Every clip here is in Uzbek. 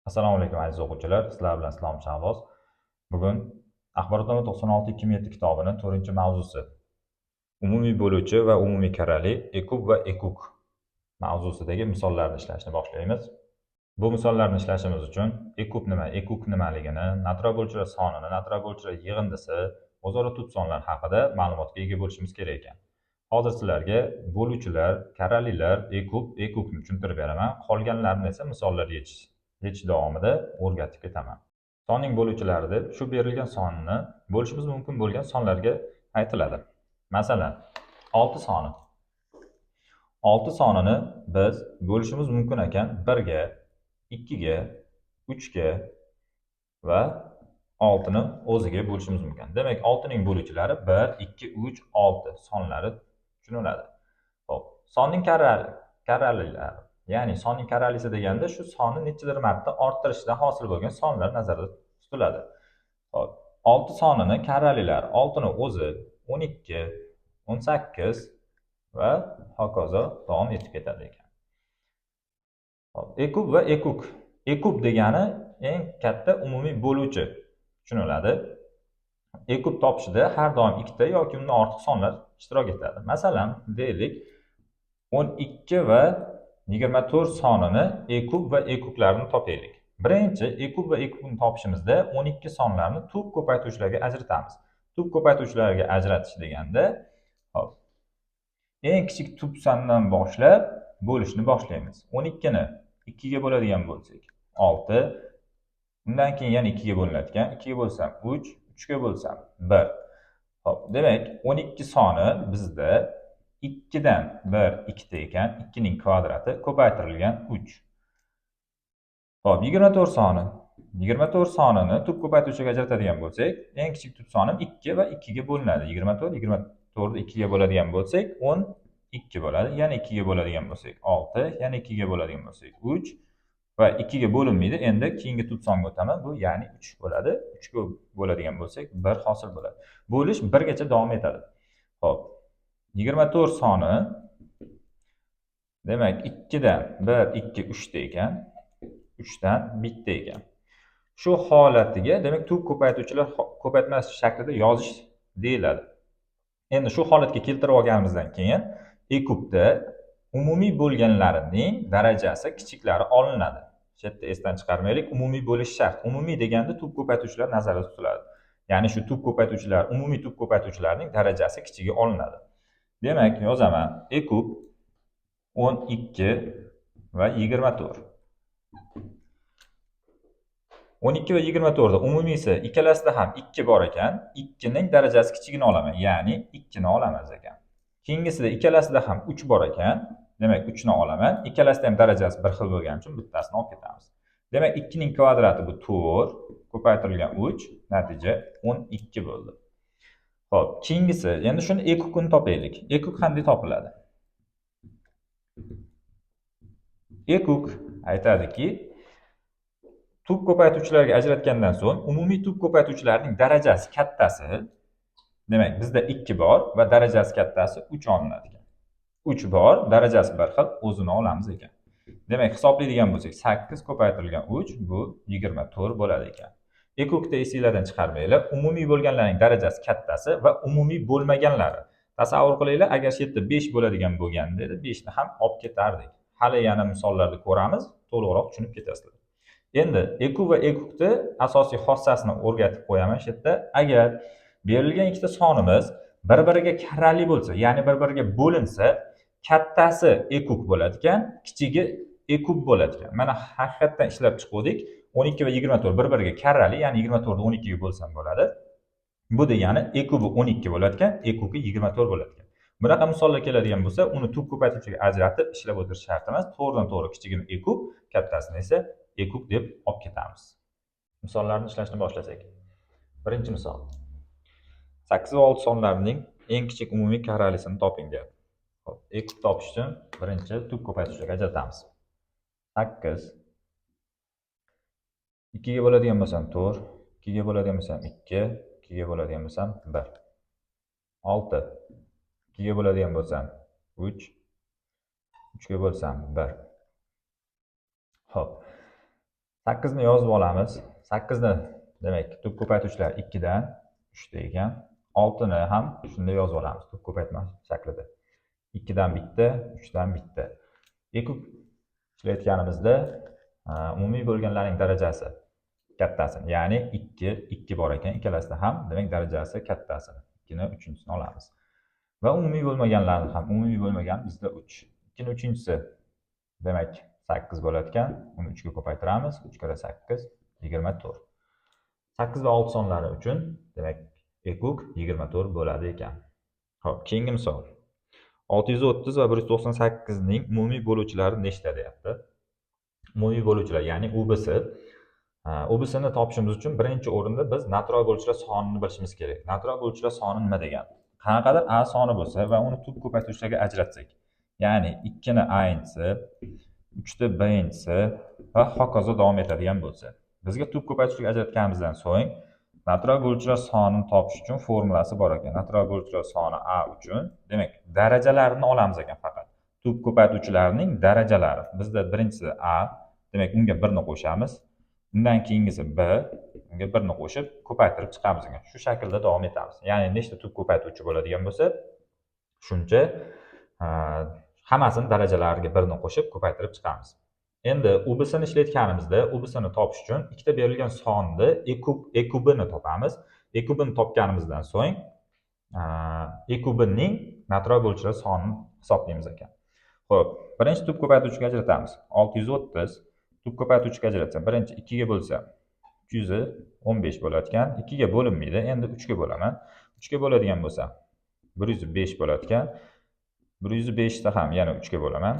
Assalomu alaykum, aziz o'quvchilar. Sizlar bilan Islom Shahboz. Bugun Axborotnoma 96-2007 kitobini 4-mavzusi umumiy bo'luvchi va umumiy karali ekub va ekuk mavzusidagi misollarni ishlashni boshlaymiz. Bu misollarni ishlashimiz uchun ekub nima, ekuk nimaligini, natural bo'luvchilar sonini, natural bo'luvchilar yig'indisi, o'zaro tub sonlar haqida ma'lumotga ega bo'lishimiz kerak ekan. Hozir sizlarga bo'luvchilar, karalilar, ekub, ekukni tushuntirib beraman. Qolganlarini esa misollar yechish davomida o'rgatib ketaman. Sonning bo'luvchilari deb shu berilgan sonni bo'lishimiz mumkin bo'lgan sonlarga aytiladi. Masalan, 6 soni. 6 sonini biz bo'lishimiz mumkin ekan 1 ga, 2 ga, 3 ga va 6 ni o'ziga bo'lishimiz mumkin. Demak, 6 ning bo'luvchilari 1, 2, 3, 6 sonlari tushuniladi. Xo'p, sonning karalilari, ya'ni sonning karalisi deganda shu sonni nechadir marta orttirishdan hosil bo'lgan sonlar nazarda tutiladi. Xo'p, 6 sonini karalilari 6 ni o'zi 12, 18 va hokazo davom etib ketadi ekan. Xo'p, ekub va ekuk. Ekub degani eng katta umumiy bo'luvchi tushuniladi. Ekub topishida har doim ikkita yoki undan ortiq sonlar ishtirok etadi. Masalan, deylik 12 va 24 sonini ekub va ekuklarni topaylik. Birinchi ekub va ekukni topishimizda 12 sonlarni tub ko'paytiruvchilarga ajratamiz. Tub ko'paytiruvchilarga ajratish deganda, hop, eng kichik tub sondan boshlab bo'lishni boshlaymiz. 12 ni 2 ga bo'ladigan bo'lsak 6, undan keyin yana 2 ga bo'linadigan, 2 ga bo'lsam 3, 3 ga bo'lsam 1. Hop, demak 12 soni bizda 2 dan 1 ikkita ekan, 2 ning kvadrati ko'paytirilgan 3. Hop, 24 soni. 24 sonini tub ko'paytiruvchiga ajratadigan bo'lsak, eng kichik tub sonim 2 va 2 ga bo'linadi. 24, 24 ni 2 ga bo'ladigan bo'lsak 12 bo'ladi. Yana 2 ga bo'ladigan bo'lsak 6, yana 2 ga bo'ladigan bo'lsak 3 va 2 ga bo'linmaydi. Endi keyingi tub songa o'taman. Bu ya'ni 3 bo'ladi. 3 ga bo'ladigan bo'lsak 1 hosil bo'ladi. Bo'lish 1 gacha davom etadi. Xo'p, 24 soni demak 2 dan 1, 2, 3 ta ekan. 3 dan bitta ekan. Shu holatiga demak tub ko'paytiruvchilar ko'paytma shaklida yozish deyiladi. Endi shu holatga keltirib olganimizdan keyin ekubda umumiy bo'lganlarining darajasi kichiklari olinadi. Shu yerda esdan chiqarmaylik, umumiy bo'lish shart. Umumiy deganda tub ko'paytiruvchilar nazarda tutiladi. Ya'ni shu tub ko'paytiruvchilar, umumiy tub ko'paytiruvchilarning darajasi kichigi olinadi. Demak, yozaman ekub 12 va 24. 12 va 24 da umumiysi ikkalasida ham 2 bor ekan, 2 ning darajasi kichigini olaman, ya'ni 2 ni olamiz ekan. Keyingisida ikkalasida ham 3 bor ekan, demak 3 ni olaman. Ikkalasida ham darajasi bir xil bo'lgani uchun bittasini olib ketamiz. Demak 2 ning kvadrati bu 4 ko'paytirilgan 3, natija 12 bo'ldi. Xo'p, keyingisi, endi shuni ekukini topaylik. Ekuk qanday topiladi? Ekuk aytadiki, tub ko'paytiruvchilarga ajratgandan so'ng umumiy tub ko'paytiruvchilarning darajasi kattasi, demak bizda 2 bor va darajasi kattasi 3 olinadi ekan. 3 bor, darajasi bir xil, o'zini olamiz ekan. Demak, hisoblaydigan bo'lsak 8 ko'paytirilgan 3 bu 24 bo'ladi ekan. Ekukda esinglardan chiqarmanglar, umumiy bo'lganlarning darajasi kattasi va umumiy bo'lmaganlari. Tasavvur qilinglar, agar shu yerda 5 bo'ladigan bo'lganda edi, 5 ni ham olib ketardik. Hali yana misollarda ko'ramiz, to'liqroq tushunib ketasizlar. Endi ekub va ekukni asosiy xossasini o'rgatib qo'yaman shu yerda. Agar berilgan ikkita sonimiz bir-biriga karali bo'lsa, ya'ni bir-biriga bo'linsa, kattasi ekuk bo'ladi ekan, kichigi ekub bo'ladi ekan. Mana haqiqatdan ishlab chiquvdik. 12 va 24 bir-biriga karali, ya'ni 24 ni 12 ga bo'lsam bo'ladi. Bu degani ekubi 12 bo'ladi ekan, ekuki 24 bo'ladi ekan. Bunaqa misollar keladigan bo'lsa, uni tub ko'paytiruvchiga ajratib ishlab o'tirish shart emas. To'g'ridan to'g'ri kichigini ekub, kattasini esa ekuk deb olib ketamiz. Misollarni ishlashni boshlasak. Birinchi misol. 8 va 6 sonlarining eng kichik umumiy karalisini toping deyapti. Xo'p, ekub topish uchun birinchi tub ko'paytiruvchiga ajratamiz. 8 2 ga bo'ladigan bo'lsam 4, 2 ga bo'ladigan bo'lsam 2, 2 ga bo'ladigan bo'lsam 1. 6 2 ga bo'ladigan bo'lsam 3, 3 ga bo'lsam 1. Xo'p. 8 ni yozib olamiz. 8 ni demak tub ko'paytuvchilar 2 dan 3 ta ekan. 6 ni ham shunday yozib olamiz tub ko'paytma shaklida. 2 dan bitta, 3 dan bitta. E kub ishlayotganimizda umumiy bo'lganlarning darajasi kattasini, ya'ni 2, 2 bor ekan ikkalasida ham, demak darajasi kattasini, 2 ni uchinchisini olamiz. Va umumiy bo'lmaganlarni ham, umumiy bo'lmagan bizda 3. 2 ni uchinchisi demak 8 bo'lar ekan, uni 3 ga ko'paytiramiz, 3 karra 8 24. 8 va 6 sonlari uchun demak e kub 24 bo'ladi ekan. Xo'p, keyingi misol. 630 va 198 ning umumiy bo'luvchilari nechta deyapti. Umumiy bo'luvchilar, ya'ni UBS. UBSni topishimiz uchun birinchi o'rinda biz natural bo'luvchilar sonini bilishimiz kerak. Natural bo'luvchilar soni nima degan? Qanaqadir a soni bo'lsa va uni tub ko'paytiruvchilarga ajratsak, ya'ni 2 ni a-inchisi, 3 ni b-inchisi va hokazo davom etadigan bo'lsa, bizga tub ko'paytiruvchilarga ajratganimizdan so'ng natural bo'luvchilar sonini topish uchun formulasi bor ekan. Natural bo'luvchilar soni a uchun, demak, darajalarini olamiz ekan faqat. Tub ko'paytiruvchilarning darajalari. Bizda birinchisi a, demak unga 1 ni qo'shamiz. Undan keyingisi b, unga 1 ni qo'shib ko'paytirib chiqamiz ekan. Shu shaklda davom etamiz. Ya'ni nechta tub ko'paytiruvchi bo'ladigan bo'lsa, shuncha hammasini darajalariga 1 ni qo'shib ko'paytirib chiqamiz. Endi UBSni ishlatganimizda UBSni topish uchun ikkita berilgan sonni e kubini topamiz. E kubini topganimizdan so'ng e kubining natural bo'luvchilar sonini hisoblaymiz ekan. Xo'p, birinchi tub ko'paytiruvchiga ajratamiz. 630 tub ko'paytiruvchiga ajratsam, birinchi 2 ga bo'lsa 315 bo'lar ekan. 2 ga bo'linmaydi. Endi 3 ga bo'laman. 3 ga bo'ladigan bo'lsam 105 bo'lar ekan. 105 ta ham yana 3 ga bo'laman.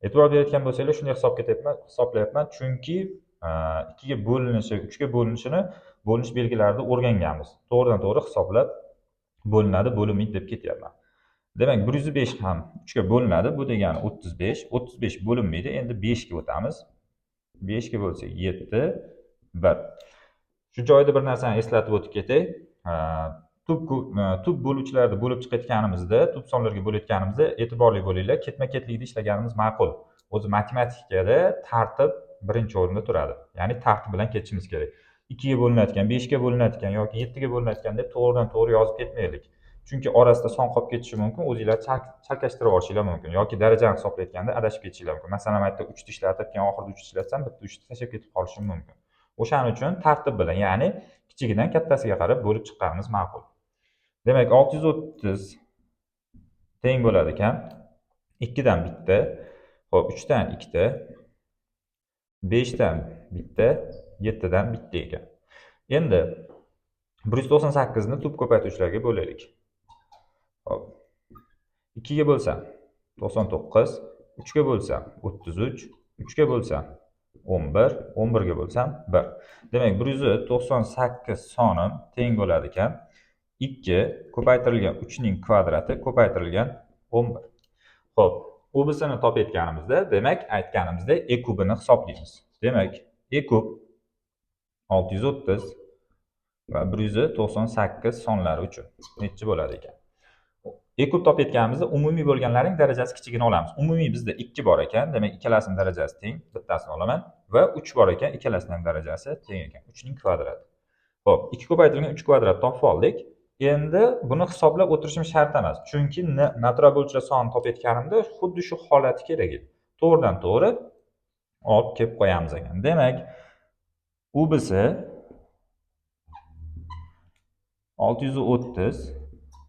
E'tibor berayotgan bo'lsanglar, shunday hisob ketyapman, hisoblayapman, chunki 2 ga bo'linishi, 3 ga bo'linishini bo'linish belgilarida o'rganganmiz. To'g'ridan to'g'ri hisoblab bo'linadi, bo'linmaydi deb ketyapman. Demak, 105 ham 3 ga bo'linadi, bu degani 35. 35 bo'linmaydi. Endi 5 ga o'tamiz. 5 ga bo'lsak 7, 1. Shu joyda bir narsani eslatib o'tib ketay. Tub bo'luvchilarni bo'lib chiqayotganimizda, tub sonlarga bo'layotganimizda e'tiborli bo'linglar, ketma-ketlikda ishlaganimiz ma'qul. O'zi matematikada tartib birinchi o'rinda turadi. Ya'ni tartib bilan ketishimiz kerak. 2 ga bo'linadigan, 5 ga bo'linadigan yoki 7 ga bo'linadigan deb to'g'ridan to'g'ri yozib ketmaylik. Chunki orasida son qolib ketishi mumkin, o'zinglar chalkashtirib olishinglar mumkin yoki darajani hisoblayotganda adashib ketishinglar mumkin. Masalan, men yerda 3 ni ishlatib, keyin oxirida 3 ni ishlatsam, bitta 3 ni tashlab ketib qolishim mumkin. O'shaning uchun tartib bilan, ya'ni kichigidan kattasiga qarab bo'lib chiqqanimiz ma'qul. Demak, 630 teng bo'ladi ekan 2 dan bitta, xo'p, 3 dan ikkita, 5 dan bitta, 7 dan bitta ekan. Endi 198 ni tub ko'paytiruvchilarga bo'laylik. Xo'p. 2 ga bo'lsam 99, 3 ga bo'lsam 33, 3 ga bo'lsam 11, 11 ga bo'lsam 1. Demak, 198 sonim teng bo'ladi ekan 2 ko'paytirilgan 3 ning kvadrati ko'paytirilgan 11. Xo'p, UBSni topayotganimizda, demak, aytganimizdek, e kubini hisoblaymiz. Demak, e kub 630 va 198 sonlari uchun nechi bo'ladi ekan? E kub topayotganimizda umumiy bo'lganlarning darajasi kichigini olamiz. Umumiy bizda 2 bor ekan, demak ikkalasining darajasi teng, bittasini olaman va 3 bor ekan, ikkalasining darajasi teng ekan. 3 ning kvadrati. Xo'p, 2 ko'paytirilgan 3 kvadrat topib oldik. Endi buni hisoblab o'tirishim shart emas. Chunki natural bo'luvchilar sonini topayotganimda xuddi shu holati kerak edi. To'g'ridan to'g'ri olib kelib qo'yamiz ekan. Demak, UBS 630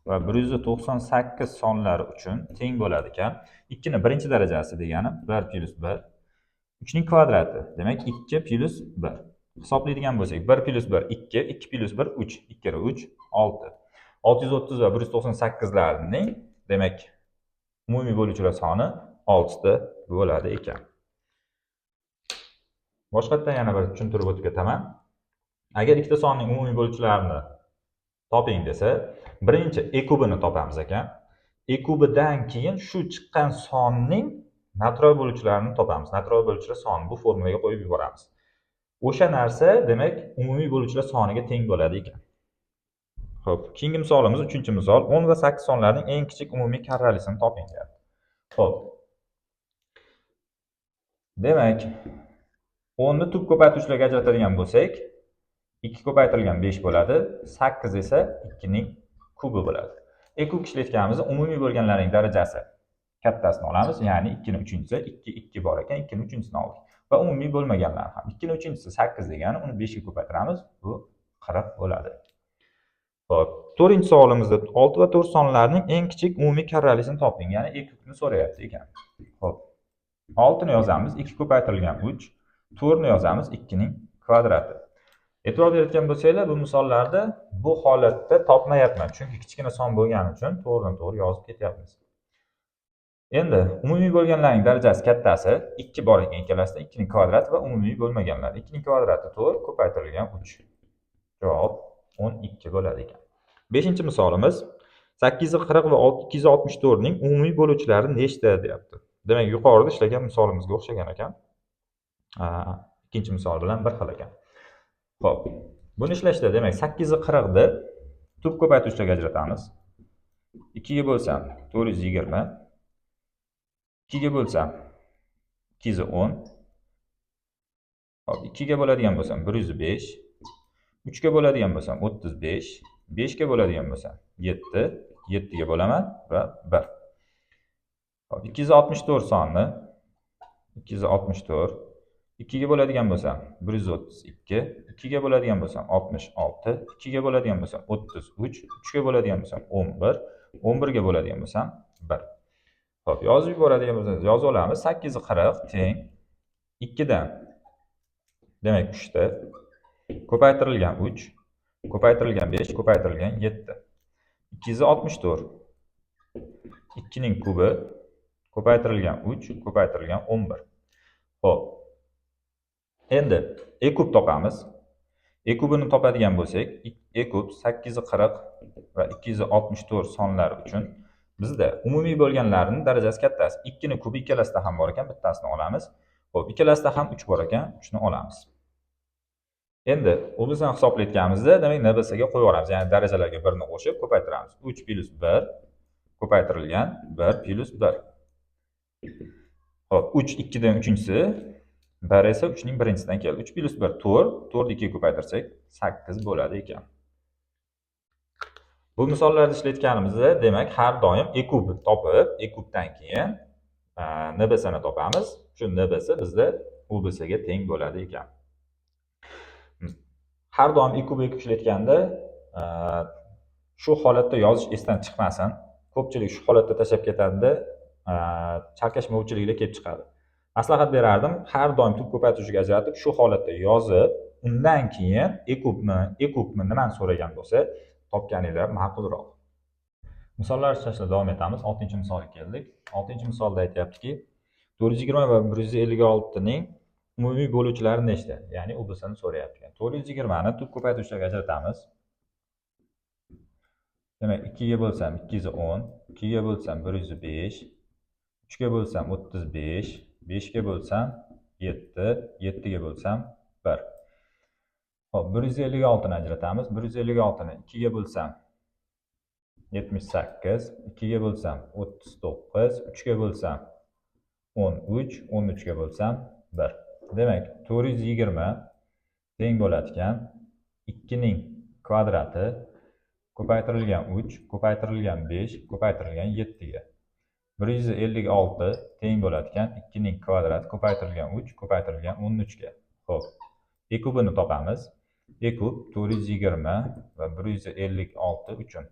va 198 sonlari uchun teng bo'ladi ekan. 2 ni birinchi darajasi degani 1 plyus 1, 3 ning kvadrati, demak 2 plyus 1. Hisoblaydigan bo'lsak, 1 plyus 1 2, 2 plyus 1 3, 2 kere 3 6. 630 va 198larning, demak, umumiy bo'luvchilar soni 6 ta bo'ladi ekan. Boshqatdan yana bir tushuntirib o'tib ketaman. Agar ikkita sonning umumiy bo'luvchilarini toping desa, birinchi e kubini topamiz ekan. E kubidan keyin shu chiqqan sonning natural bo'luvchilarini topamiz. Natural bo'luvchilar sonini bu formulaga qo'yib yuboramiz. O'sha narsa, demak, umumiy bo'luvchilar soniga teng bo'ladi ekan. Xo'p, keyingi misolimiz 3-misol. 10 va 8 sonlarining eng kichik umumiy karralisini toping deyapti. Xo'p. Demak, 10 ni tub ko'paytiruvchilarga ajratadigan bo'lsak, 2 ko'paytirilgan 5 bo'ladi, 8 esa 2 ning kubi bo'ladi. E kub ishlatganimizda umumiy bo'lganlarning darajasi kattasini olamiz, ya'ni 2 ning 3-chisi 2 2 bor ekan, 2 ning 3-chisini oldik. Va umumiy bo'lmaganlar ham 2 ning 3-chisi 8 degani, uni 5 ga ko'paytiramiz, bu 40 bo'ladi. Xo'p, 4-savolimizda 6 va 4 sonlarining eng kichik umumiy karralisini toping, ya'ni e kubni so'rayapti ekan. Xo'p, 6 ni yozamiz, 2 ko'paytirilgan 3, 4 ni yozamiz, 2 ning kvadrati. E'tibor berayotgan bo'lsanglar, bu misollarda bu holatda topmayapman, chunki kichkina son bo'lgani uchun to'g'ridan to'g'ri yozib ketyapmiz. Endi umumiy bo'lganlarning darajasi kattasi 2 bor ekan ikkalasida, 2 ning kvadrati va umumiy bo'lmaganlar. 2 ning kvadrati 4 ko'paytirilgan 3. Javob 12 bo'ladi ekan. 5-misolimiz 840 va 264 ning umumiy bo'luvchilari nechta deyapti. Demak, yuqorida ishlagan misolimizga o'xshagan ekan. Ikkinchi misol bilan bir xil ekan. Xo'p, buni ishlashda demak 840 ni tub ko'paytiruvchilarga ajratamiz. 2 ga bo'lsam 420, 2 ga bo'lsam 210. Xo'p, 2 ga bo'ladigan bo'lsam 105, 3 ga bo'ladigan bo'lsam 35, 5 ga bo'ladigan bo'lsam 7, 7 ga bo'laman va 1. Xo'p, 264 sonni 264 2 ga bo'ladigan bo'lsam 132, 2 ga bo'ladigan bo'lsam 66, 2 ga bo'ladigan bo'lsam 33, 3 ga bo'ladigan bo'lsam 11, 11 ga bo'ladigan bo'lsam 1. Xo'p, yozib yuboradigan bo'lsangiz yozib olamiz. 840 teng 2 dan demak 3 ta ko'paytirilgan 3 ko'paytirilgan 5 ko'paytirilgan 7. 264 2 ning kubi ko'paytirilgan 3 ko'paytirilgan 11. Xo'p. Endi e kub topamiz. E kubini topadigan bo'lsak, e kub 840 va 264 sonlari uchun bizda umumiy bo'lganlarining darajasi kattasi. 2 ning kubi ikkalasida ham bor ekan, bittasini olamiz. Xo'p, ikkalasida ham 3 bor ekan, 3 ni olamiz. Endi ubisini hisoblayotganimizda, demak, NBS ga qo'yib yuboramiz, ya'ni darajalarga 1 ni qo'shib ko'paytiramiz. 3 plus 1 ko'paytirilgan 1 plus 1. Xo'p, 3 2 dan 3-chisi, 1 esa 3 ning birinchisidan keldi. 3 plus 1 4, 4 ni 2 ga ko'paytirsak 8 bo'ladi ekan. Bu misollarni ishlatganimizda, demak, har doim e kub topib, e kubdan keyin NBS ni topamiz. Shu NBS bizda UBS ga teng bo'ladi ekan. Har doim e kub ishlatganda shu holatda yozish esdan chiqmasin. Ko'pchilik shu holatda tashlab ketadida, chalkashmovchiliklar kelib chiqadi. Maslahat berardim, har doim tub ko'paytiruvchiga ajratib, shu holatda yozib, undan keyin e kubni nimani so'ragan bo'lsa, topganinglar ma'qulroq. Misollar ishlashda davom etamiz. 6-misolga keldik. 6-misolda aytyaptiki, 420 va 156 ning umumiy bo'luvchilari nechta? Ya'ni UBSni so'rayapti. 420 ni tub ko'paytiruvchilarga ajratamiz. Demak, 2 ga bo'lsam 210, 2 ga bo'lsam 105, 3 ga bo'lsam 35, 5 ga bo'lsam 7, 7 ga bo'lsam 1. Xo'p, 156 ni ajratamiz. 156 ni 2 ga bo'lsam 78, 2 ga bo'lsam 39, 3 ga bo'lsam 13, 13 ga bo'lsam 1. Demak, 420 teng bo'ladi ekan 2 ning kvadrati ko'paytirilgan 3 ko'paytirilgan 5 ko'paytirilgan 7 ga. 156 teng bo'ladi ekan 2 ning kvadrati ko'paytirilgan 3 ko'paytirilgan 13 ga. Xo'p, e kubini topamiz. E kub 420 va 156 uchun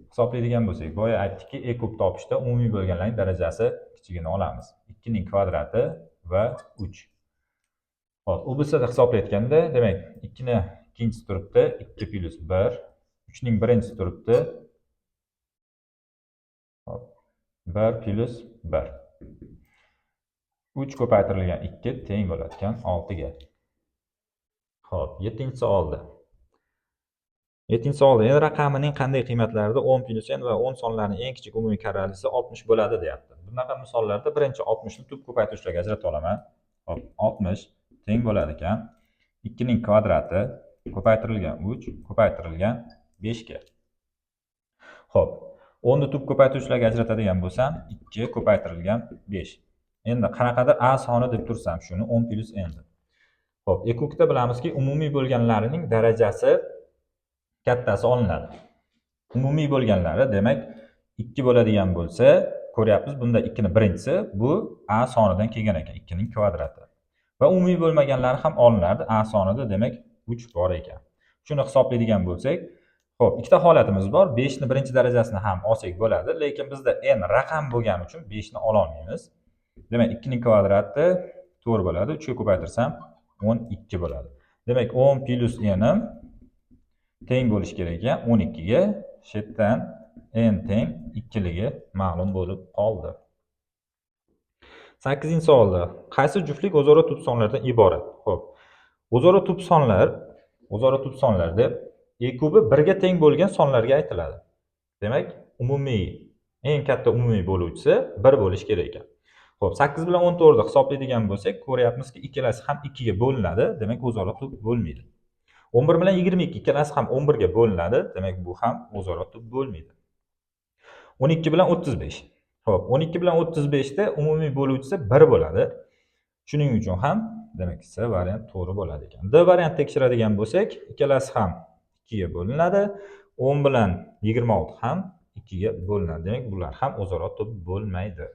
hisoblaydigan bo'lsak, boya aytdikki, e kub topishda umumiy bo'lganlarning darajasi kichigini olamiz. 2 ning kvadrati va 3. Xo'p, UBSda hisoblayotganda, demak, 2 ni ikkinchisi turibdi, 2 plus 1, 3 ning birinchisi turibdi. Xo'p, 1 plus 1. 3 ko'paytirilgan 2 teng bo'ladi ekan 6 ga. Xo'p, 7-savolda. 7-savolda n raqamining qanday qiymatlarida 10 plus n va 10 sonlarining eng kichik umumiy karralisi 60 bo'ladi deyapti. Bunaqa misollarda birinchi 60 ni tub ko'paytiruvchilarga ajratib olaman. Xo'p, 60 teng bo'ladi ekan 2 ning kvadrati ko'paytirilgan 3 ko'paytirilgan 5 ga. Xo'p, 10 ni tub ko'paytiruvchilarga ajratadigan bo'lsam 2 ko'paytirilgan 5. Endi qanaqadir a soni deb tursam, shuni 10 plus n deb. Xo'p, EQUKda bilamizki, umumiy bo'lganlarining darajasi kattasi olinadi. Umumiy bo'lganlari, demak, 2 bo'ladigan bo'lsa, ko'ryapmiz, bunda 2 ni birinchisi bu a sonidan kelgan ekan, 2 ning kvadrati. Va umumiy bo'lmaganlari ham olinadi, a sonida demak 3 bor ekan. Shuni hisoblaydigan bo'lsak, xo'p, ikkita holatimiz bor. 5 ni birinchi darajasini ham olsak bo'ladi, lekin bizda n raqam bo'lgani uchun 5 ni ola olmaymiz. Demak, 2 ning kvadrati 4 bo'ladi, 3 ga ko'paytirsam 12 bo'ladi. Demak, 10 plus n teng bo'lishi kerak ekan 12 ga. Shu yerdan n teng 2ligi ma'lum bo'lib qoldi. 8-savolda qaysi juftlik o'zaro tub sonlardan iborat? Xo'p, o'zaro tub sonlar deb e kubi 1 ga teng bo'lgan sonlarga aytiladi. Demak, umumiy, eng katta umumiy bo'luvchisi 1 bo'lishi kerak ekan. Xo'p, 8 bilan 14 ni hisoblaydigan bo'lsak, ko'ryapmizki, ikkalasi ham 2 ga bo'linadi, demak o'zaro tub bo'lmaydi. 11 bilan 22 ikkalasi ham 11 ga bo'linadi, demak bu ham o'zaro tub bo'lmaydi. 12 bilan 35. Xo'p, 12 bilan 35 da umumiy bo'luvchisi 1 bo'ladi. Shuning uchun ham demak C variant to'g'ri bo'ladi ekan. D variant tekshiradigan bo'lsak, ikkalasi ham 2 ga bo'linadi. 10 bilan 26 ham 2 ga bo'linadi. Demak, bular ham o'zaro tub bo'lmaydi.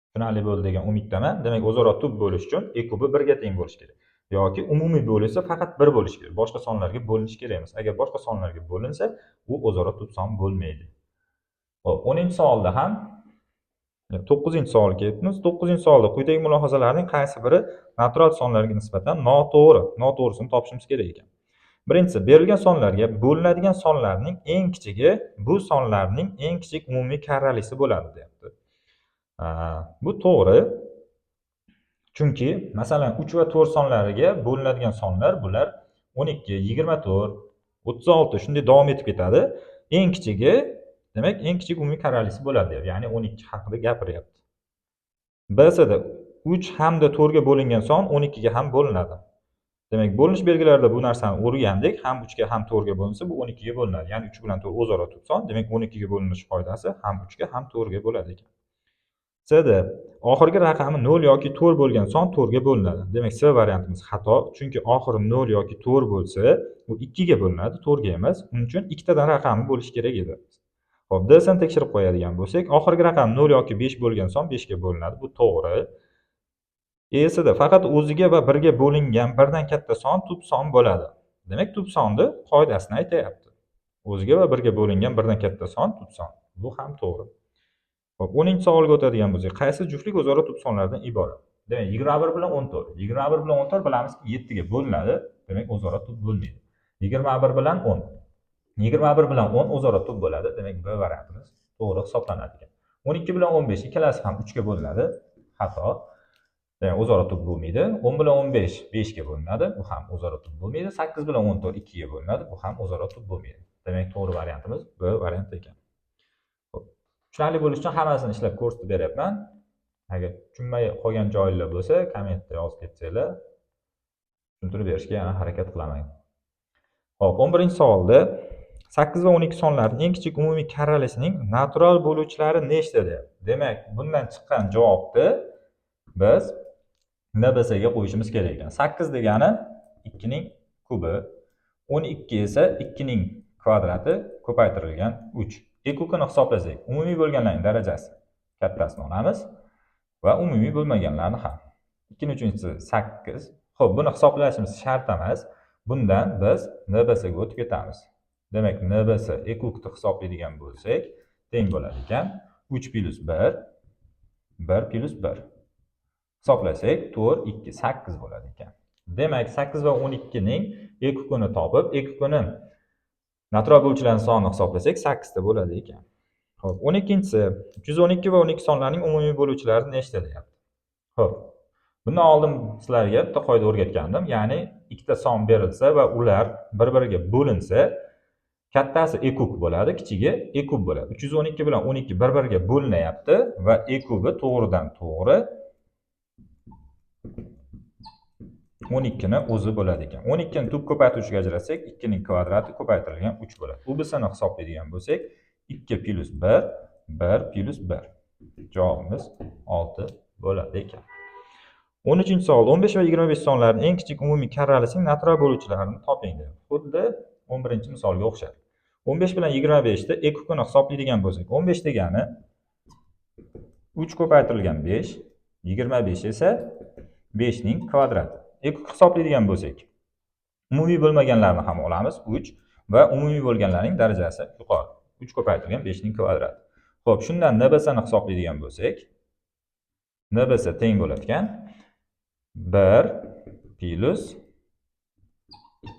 Tushunarli bo'ldi degan umiddaman. Demak, o'zaro tub bo'lish uchun e kubi 1 ga teng bo'lishi kerak. Yoki umumiy bo'lishsa faqat 1 bo'lishi kerak. Boshqa sonlarga bo'linishi kerak emas. Agar boshqa sonlarga bo'linsa, u o'zaro tub son bo'lmaydi. Xo'p, 10-savolda ham 9-savolga kelyapmiz. 9-savolda quyidagi mulohazalarning qaysi biri natural sonlarga nisbatan noto'g'ri, noto'g'risini topishimiz kerak ekan. Birinchisi, berilgan sonlarga bo'linadigan sonlarning eng kichigi bu sonlarning eng kichik umumiy karralisi bo'ladi deyapti. Bu to'g'ri. Chunki masalan 3 va 4 sonlariga bo'linadigan sonlar bular 12, 24, 36 shunday davom etib ketadi. Eng kichigi, demak, eng kichik umumiy karralisi bo'ladi deyapti. Ya'ni 12 haqida gapiryapti. B-sida 3 hamda 4 ga bo'lingan son 12 ga ham bo'linadi. Demak, bo'linish belgilarida bu narsani o'rgandik. Ham 3 ga ham 4 ga bo'linsa, bu 12 ga bo'linadi. Ya'ni 3 bilan 4 o'zaro tub son. Demak, 12 ga bo'linish qoidasi ham 3 ga ham 4 ga bo'ladi ekan. C-da oxirgi raqami 0 yoki 4 bo'lgan son 4 ga bo'linadi. Demak, C variantimiz xato, chunki oxiri 0 yoki 4 bo'lsa, u 2 ga bo'linadi, 4 ga emas. Uning uchun ikkitadan raqami bo'lishi kerak edi. Xo'p, D-sini tekshirib qo'yadigan bo'lsak, oxirgi raqam 0 yoki 5 bo'lgan son 5 ga bo'linadi. Bu to'g'ri. E-sida faqat o'ziga va 1 ga bo'lingan birdan katta son tub son bo'ladi. Demak, tub sonni qoidasini aytayapti. O'ziga va 1 ga bo'lingan birdan katta son tub son. Bu ham to'g'ri. Xo'p, 10-savolga o'tadigan bo'lsak, qaysi juftlik o'zaro tub sonlardan iborat? Demak, 21 bilan 14. 21 bilan 14 bilamizki 7 ga bo'linadi, demak o'zaro tub bo'lmaydi. 21 bilan 10. 21 bilan 10 o'zaro tub bo'ladi, demak B variantimiz to'g'ri hisoblanadi ekan. 12 bilan 15 ikkalasi ham 3 ga bo'linadi, xato. Demak, o'zaro tub bo'lmaydi. 10 bilan 15 5 ga bo'linadi, bu ham o'zaro tub bo'lmaydi. 8 bilan 14 2 ga bo'linadi, bu ham o'zaro tub bo'lmaydi. Demak, to'g'ri variantimiz B variant ekan. Tushunarli bo'lishi uchun hammasini ishlab ko'rsatib beryapman. Agar tushunmay qolgan joylar bo'lsa, kommentda yozib ketsanglar, tushuntirib berishga yana harakat qilaman. Xo'p, 11-savolda 8 va 12 sonlarning eng kichik umumiy karralisining natural bo'luvchilari nechta deyapti. Demak, bundan chiqqan javobni biz NBS ga qo'yishimiz kerak ekan. 8 degani 2 ning kubi, 12 esa 2 ning kvadrati ko'paytirilgan 3. EQUKni hisoblasak, umumiy bo'lganlarning darajasi kattasini olamiz va umumiy bo'lmaganlarni ham. 2 ning uchinchisi 8. Xo'p, buni hisoblashimiz shart emas. Bundan biz NBS ga o'tib ketamiz. Demak, NBS EQUKni hisoblaydigan bo'lsak, teng bo'ladi ekan 3 plus 1, 1 plus 1. Hisoblasak 4, 2, 8 bo'ladi ekan. Demak, 8 va 12 ning EQUKni topib, EQUKni natural bo'luvchilarning sonini hisoblasak 8 ta bo'ladi ekan. Xo'p, 12-si 312 va 12 sonlarning umumiy bo'luvchilari nechta deyapti. Xo'p, bundan oldin sizlarga bitta qoida o'rgatgandim, ya'ni ikkita son berilsa va ular bir-biriga bo'linsa, kattasi e kub bo'ladi, kichigi e kub bo'ladi. 312 bilan 12 bir-biriga bo'linyapti va e kubi to'g'ridan to'g'ri 12 ni o'zi bo'ladi ekan. 12 ni tub ko'paytiruvchiga ajratsak, 2 ning kvadrati ko'paytirilgan 3 bo'ladi. UBSni hisoblaydigan bo'lsak, 2 plus 1, 1 plus 1. Javobimiz 6 bo'ladi ekan. 13-savol 15 va 25 sonlarining eng kichik umumiy karralisining natural bo'luvchilarini toping deyapti. Xuddi 11-misolga o'xshar. 15 bilan 25 ta ekukini hisoblaydigan bo'lsak, 15 degani 3 ko'paytirilgan 5, 25 esa 5 ning kvadrati. Ekuk hisoblaydigan bo'lsak, umumiy bo'lmaganlarni ham olamiz, 3 va umumiy bo'lganlarning darajasi yuqori. 3 ko'paytirilgan 5 ning kvadrati. Xo'p, shundan NBSni hisoblaydigan bo'lsak, NBS teng bo'ladigan 1 plus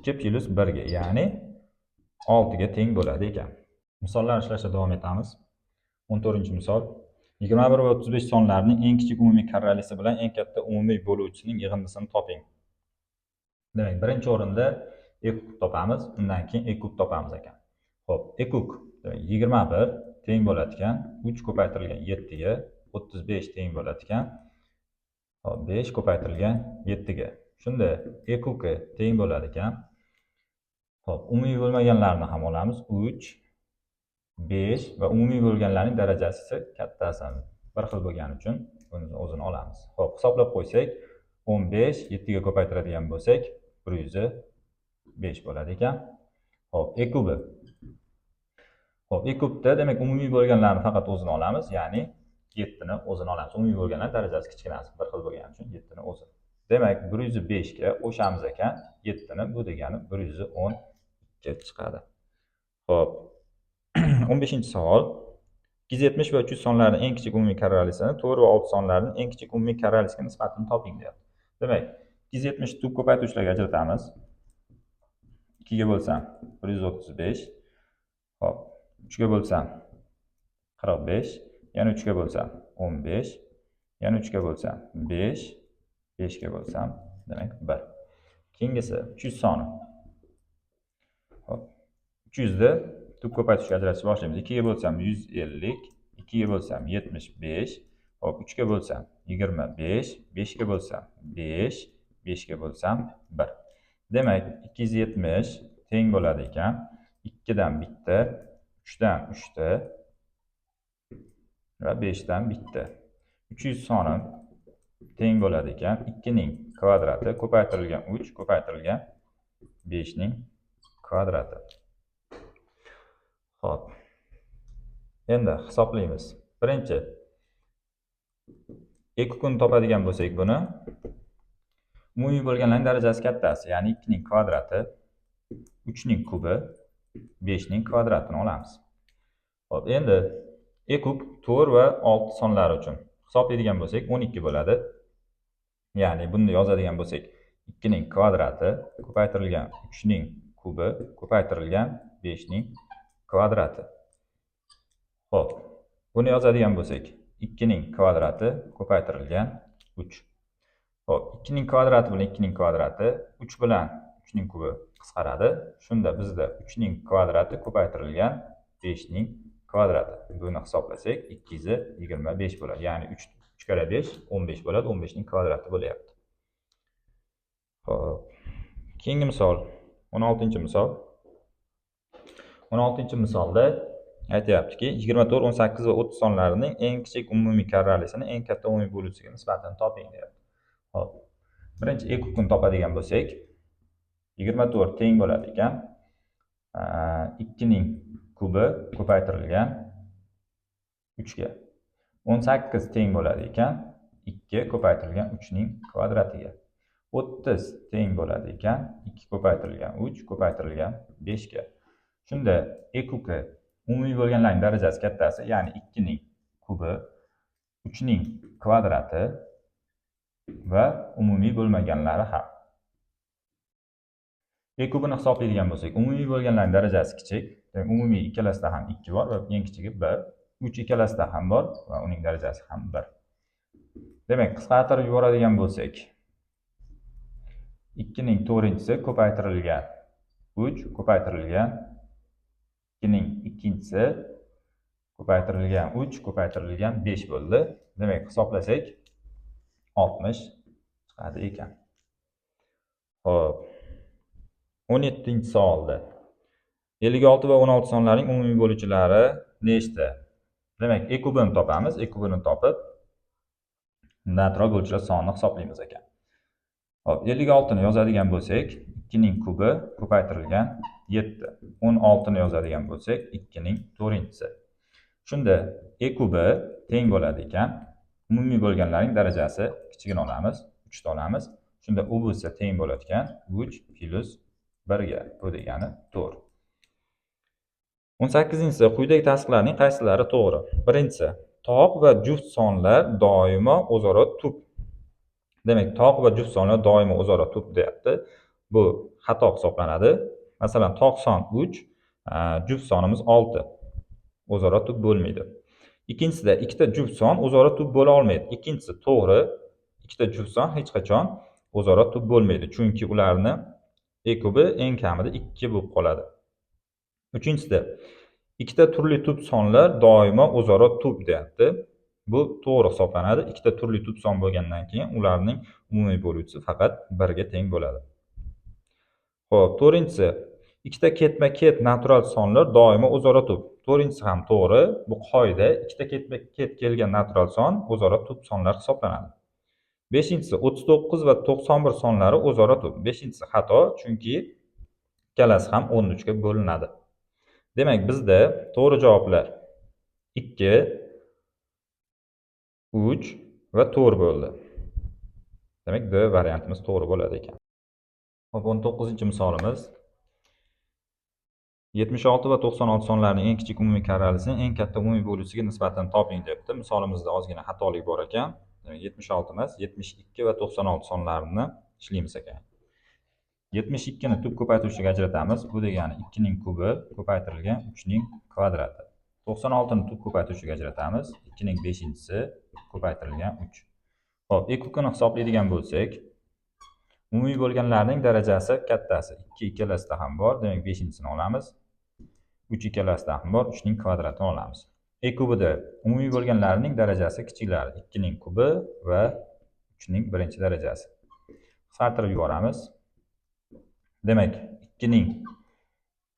2 plus 1 ga, ya'ni 6 ga teng bo'ladi ekan. Misollar ishlashda davom etamiz. 14-misol. 21 va 35 sonlarining eng kichik umumiy karralisi bilan eng katta umumiy bo'luvchisining yig'indisini toping. Demak, birinchi o'rinda e kub topamiz, undan keyin e kub topamiz ekan. Xo'p, e kub demak 21 teng bo'ladigan 3 ko'paytirilgan 7 ga, 35 teng bo'ladigan hop 5 ko'paytirilgan 7 ga. Shunda e kubi teng bo'ladi ekan. Xo'p, umumiy bo'lmaganlarni ham olamiz. 3, 5 va umumiy bo'lganlarning darajasi esa kattasi bir xil bo'lgani uchun buni o'zini olamiz. Xo'p, hisoblab qo'ysak, 15 7 ga ko'paytiradigan bo'lsak, 105 bo'ladi ekan. Xo'p, e kubi. Xo'p, e kubda demak umumiy bo'lganlarni faqat o'zini olamiz, ya'ni 7 ni o'zini olamiz. Umumiy bo'lganlar darajasi kichkinasi bir xil bo'lgani uchun 7 ni o'zi. Demak, 105 ga qo'shamiz ekan 7 ni, bu degani 112 chiqadi. Xo'p, 15-savol. 270 va 300 sonlarining eng kichik umumiy karralisini 4 va 6 sonlarining eng kichik umumiy karralisiga nisbatini toping deyapti. Demak, 270 tub ko'paytiruvchilarga ajratamiz. 2 ga bo'lsam 135. Xo'p, 3 ga bo'lsam 45, yana 3 ga bo'lsam 15, yana 3 ga bo'lsam 5, 5 ga bo'lsam demak 1. Keyingisi 300 soni. Xo'p, 300 ni tub ko'paytirishga ajratishni boshlaymiz. 2 ga bo'lsam 150, 2 ga bo'lsam 75, xo'p, 3 ga bo'lsam 25, 5 ga bo'lsam 5, 5 ga bo'lsam 1. Demak, 270 teng bo'ladi ekan 2 dan bitta, 3 dan 3 ta va 5 dan bitta. 300 soni teng bo'ladi ekan 2 ning kvadrati ko'paytirilgan 3 ko'paytirilgan 5 ning kvadrati. Xo'p. Endi hisoblaymiz. Birinchi e kubini topadigan bo'lsak, buni umumiy bo'lganlarning darajasi kattasi, ya'ni 2 ning kvadrati, 3 ning kubi, 5 ning kvadratini olamiz. Xo'p, endi e kub 4 va 6 sonlari uchun hisoblaydigan bo'lsak 12 bo'ladi. Ya'ni buni yozadigan bo'lsak 2 ning kvadrati ko'paytirilgan 3 ning kubi ko'paytirilgan 5 ning kvadrati. Xo'p, buni yozadigan bo'lsak 2 ning kvadrati ko'paytirilgan 3. Xo'p, 2 ning kvadrati bilan 2 ning kvadrati, 3 bilan 3 ning kubi qisqaradi. Shunda bizda 3 ning kvadrati ko'paytirilgan 5 ning kvadrati. Buni hisoblasak 225 bo'ladi. Ya'ni 3 karra 5 15 bo'ladi. 15 ning kvadrati bo'lyapti. Xo'p, keyingi misol 16-misol. 16-misolda aytyaptiki, 24, 18 va 30 sonlarining eng kichik umumiy karralisini eng katta umumiy bo'luvchisiga nisbatini toping deyapti. Xo'p, birinchi e kubini topadigan bo'lsak, 24 teng bo'ladi ekan 2 ning kubi ko'paytirilgan 3 ga. 18 teng bo'ladi ekan 2 ko'paytirilgan 3 ning kvadratiga. 30 teng bo'ladi ekan 2 ko'paytirilgan 3 ko'paytirilgan 5 ga. Shunda e kubi umumiy bo'lganlarning darajasi kattasi, ya'ni 2 ning kubi, 3 ning kvadrati va umumiy bo'lmaganlari ham. E kubini hisoblaydigan bo'lsak, umumiy bo'lganlarning darajasi kichik, demak umumiy ikkalasida ham 2 bor va eng kichigi 1, 3 ikkalasida ham bor va uning darajasi ham 1. Demak, qisqartirib yuboradigan bo'lsak, 2 ning 4-chisi ko'paytirilgan 3 ko'paytirilgan 2 ning 2-chisi ko'paytirilgan 3 ko'paytirilgan 5 bo'ldi. Demak, hisoblasak 60 chiqadi ekan. Xo'p. 17-savolda 56 va 16 sonlarining umumiy bo'luvchilari nechta? Demak, e kubini topamiz. E kubini topib, Natural bo'luvchilar sonini hisoblaymiz ekan. Xo'p, 56 ni yozadigan bo'lsak, 2 ning kubi ko'paytirilgan 7. 16 ni yozadigan bo'lsak, 2 ning 4-chisi. Shunda e kubi teng bo'ladi ekan. Umumiy bo'lganlarning darajasi kichigini olamiz, 3 ta olamiz. Shunda u bo'lsa teng bo'ladigan 3 plus 1 ga. Bu degani 4. 18-inchisi quyidagi tasdiqlarning qaysilari to'g'ri? Birinchisi, toq va juft sonlar doimo o'zaro tub. Demak, toq va juft sonlar doimo o'zaro tub deyapti. Bu xato hisoblanadi. Masalan, toq son 3, juft sonimiz 6. O'zaro tub bo'lmaydi. Ikkinchisida ikkita juft son o'zaro tub bo'la olmaydi. Ikkinchisi to'g'ri. Ikkita juft son hech qachon o'zaro tub bo'lmaydi, chunki ularni e kubi eng kamida 2 bo'lib qoladi. Uchinchisida ikkita turli tub sonlar doimo o'zaro tub deyapti. Bu to'g'ri hisoblanadi. Ikkita turli tub son bo'lgandan keyin ularning umumiy bo'luvchisi faqat 1 ga teng bo'ladi. Xo'p, to'rtinchisi ikkita ketma-ket natural sonlar doimo o'zaro tub. To'rtinchisi ham to'g'ri. Bu qoida, ikkita ketma-ket kelgan natural son o'zaro tub sonlar hisoblanadi. Beshinchisi 39 va 91 sonlari o'zaro tub. Beshinchisi xato, chunki ikkalasi ham 13 ga bo'linadi. Demak, bizda to'g'ri javoblar 2, 3 va 4 bo'ldi. Demak, D variantimiz to'g'ri bo'ladi ekan. Xo'p, 19-misolimiz. 76 va 96 sonlarining eng kichik umumiy karralisini eng katta umumiy bo'luvchisiga nisbatan toping debdi. Misolimizda ozgina xatolik bor ekan. Demak, 76 emas, 72 va 96 sonlarini ishlaymiz ekan. 72 ni tub ko'paytiruvchiga ajratamiz. Bu degani 2 ning kubi ko'paytirilgan 3 ning kvadrati. 96 ni tub ko'paytiruvchiga ajratamiz. 2 ning 5-chisi ko'paytirilgan 3. Xo'p, e kubini hisoblaydigan bo'lsak, umumiy bo'lganlarning darajasi kattasi 2 ikkalasida ham bor, demak 5-chisini olamiz. 3 ikkalasida ham bor, 3 ning kvadratini olamiz. E kubida umumiy bo'lganlarning darajasi kichiklari 2 ning kubi va 3 ning birinchi darajasi. Qisqartirib yuboramiz. Demak, 2 ning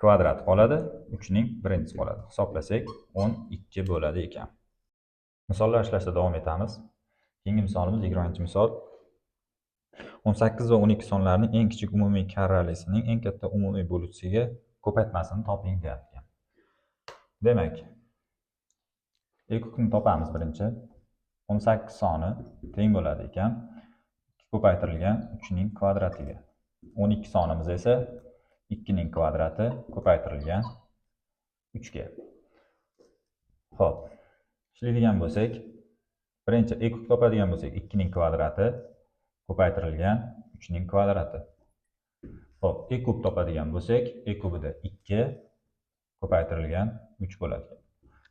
kvadrati qoladi, 3 ning birinchisi qoladi. Hisoblasak 12 bo'ladi ekan. Misollar ishlashda davom etamiz. Keyingi misolimiz 20-misol. 18 va 12 sonlarining eng kichik umumiy karralisining eng katta umumiy bo'luvchisiga ko'paytmasini toping deyapti. Demak, e kubni topamiz birinchi. 18 soni teng bo'ladi ekan 2 ko'paytirilgan 3 ning kvadratiga. 12 sonimiz esa 2 ning kvadrati ko'paytirilgan 3 ga. Xo'p, ishlaydigan bo'lsak, birinchi e kub topadigan bo'lsak, 2 ning kvadrati ko'paytirilgan 3 ning kvadrati. Xo'p, e kub topadigan bo'lsak, e kubida 2 ko'paytirilgan 3 bo'ladi.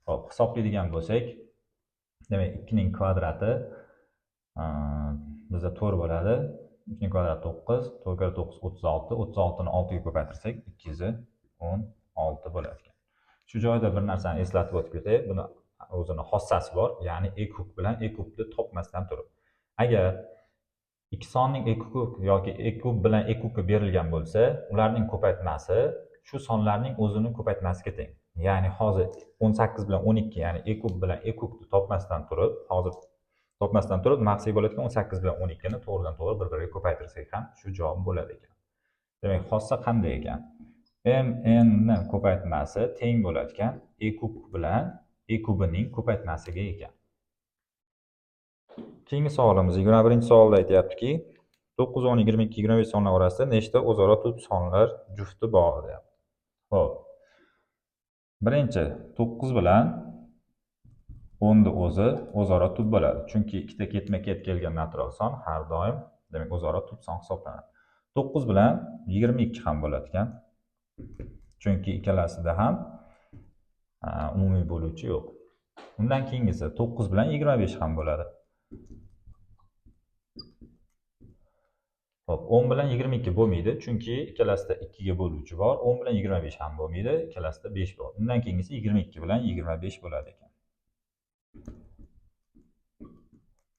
Xo'p, hisoblaydigan bo'lsak, demak 2 ning kvadrati bizda 4 bo'ladi. 3 ning kvadrati 9, 4 karra 9 36, 36 ni 6 ga ko'paytirsak 216 bo'ladi ekan. Shu joyda bir narsani eslatib o'tib ketay. Buni o'zini xossasi bor, ya'ni e kub bilan e kubni topmasdan turib. Agar ikki sonning e kub yoki e kub bilan e kubi berilgan bo'lsa, ularning ko'paytmasi shu sonlarning o'zini ko'paytmasiga teng. Ya'ni hozir 18 bilan 12, ya'ni e kub bilan e kubni topmasdan turib, hozir topmasdan turib nima qilsak bo'ladi ekan? 18 bilan 12 ni to'g'ridan to'g'ri bir-biriga ko'paytirsak ham shu javob bo'ladi ekan. Demak, xossa qanday ekan? M n ni ko'paytmasi teng bo'ladi ekan e kub bilan e kubining ko'paytmasiga ekan. Keyingi savolimiz 21-savolda aytyaptiki, 9, 10, 22, 25 sonlar orasida nechta o'zaro tub sonlar jufti bor deyapti. Xo'p. Birinchi 9 bilan 10 ni o'zi o'zaro tub bo'ladi. Chunki ikkita ketma-ket kelgan natural son har doim, demak, o'zaro tub son hisoblanadi. 9 bilan 22 ham bo'ladi ekan. Chunki ikkalasida ham umumiy bo'luvchi yo'q. Undan keyingisi 9 bilan 25 ham bo'ladi. Xo'p, 10 bilan 22 bo'lmaydi, chunki ikkalasida 2 ga bo'luvchi bor. 10 bilan 25 ham bo'lmaydi, ikkalasida 5 bor. Undan keyingisi 22 bilan 25 bo'ladi ekan.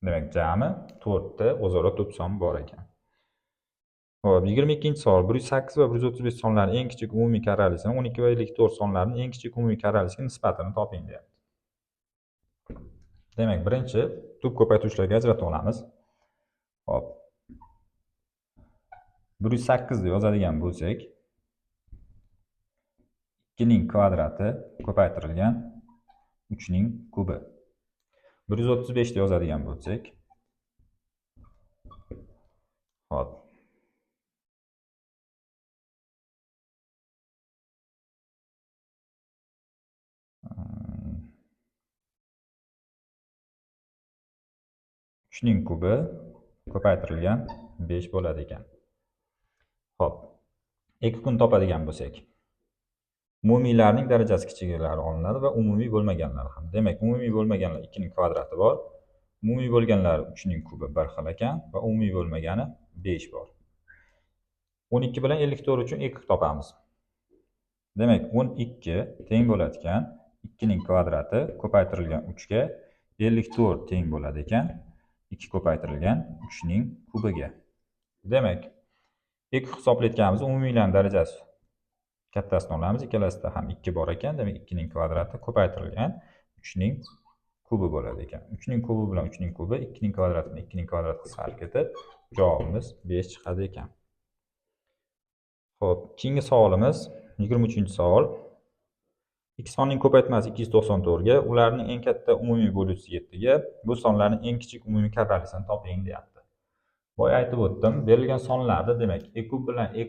Demak, jami 4 ta o'zaro tub son bor ekan. Xo'p, 22-savol. 108 va 135 sonlarining eng kichik umumiy karralisini 12 va 54 sonlarining eng kichik umumiy karralisiga nisbatini toping deyapti. Demak, birinchi tub ko'paytiruvchilarga ajratib olamiz. Xo'p. 108 deb yozadigan bo'lsak, 2 ning kvadrati ko'paytirilgan 3 ning kubi. 135 deb yozadigan bo'lsak, xo'p. 3 ning kubi ko'paytirilgan 5 bo'ladi ekan. Xo'p. 2 kun topadigan bo'lsak, umumiylarning darajasi kichiklari olinadi va umumiy bo'lmaganlari ham. Demak, umumiy bo'lmaganlar 2 ning kvadrati bor. Umumiy bo'lganlari 3 ning kubi bir xil ekan va umumiy bo'lmagani 5 bor. 12 bilan 54 uchun 2 topamiz. Demak, 12 teng bo'ladi ekan 2 ning kvadrati ko'paytirilgan 3 ga, 54 teng bo'ladi ekan 2 ko'paytirilgan 3 ning kubiga. Demak, 2 hisoblayotganimiz umumiylarning darajasi kattasini olamiz, ikkalasida ham 2 bor ekan. Demak, 2 ning kvadrati ko'paytirilgan 3 ning kubi bo'ladi ekan. 3 ning kubi bilan 3 ning kubi, 2 ning kvadrati bilan 2 ning kvadrati qisqarib ketib, javobimiz 5 chiqadi ekan. Xo'p, keyingi savolimiz 23-savol. Ikki sonning ko'paytmasi 294 ga, ularning eng katta umumiy bo'luvchisi 7 ga, bu sonlarning eng kichik umumiy karralisini toping deyapti. Boya aytib o'tdim, berilgan sonlarda demak e kub bilan e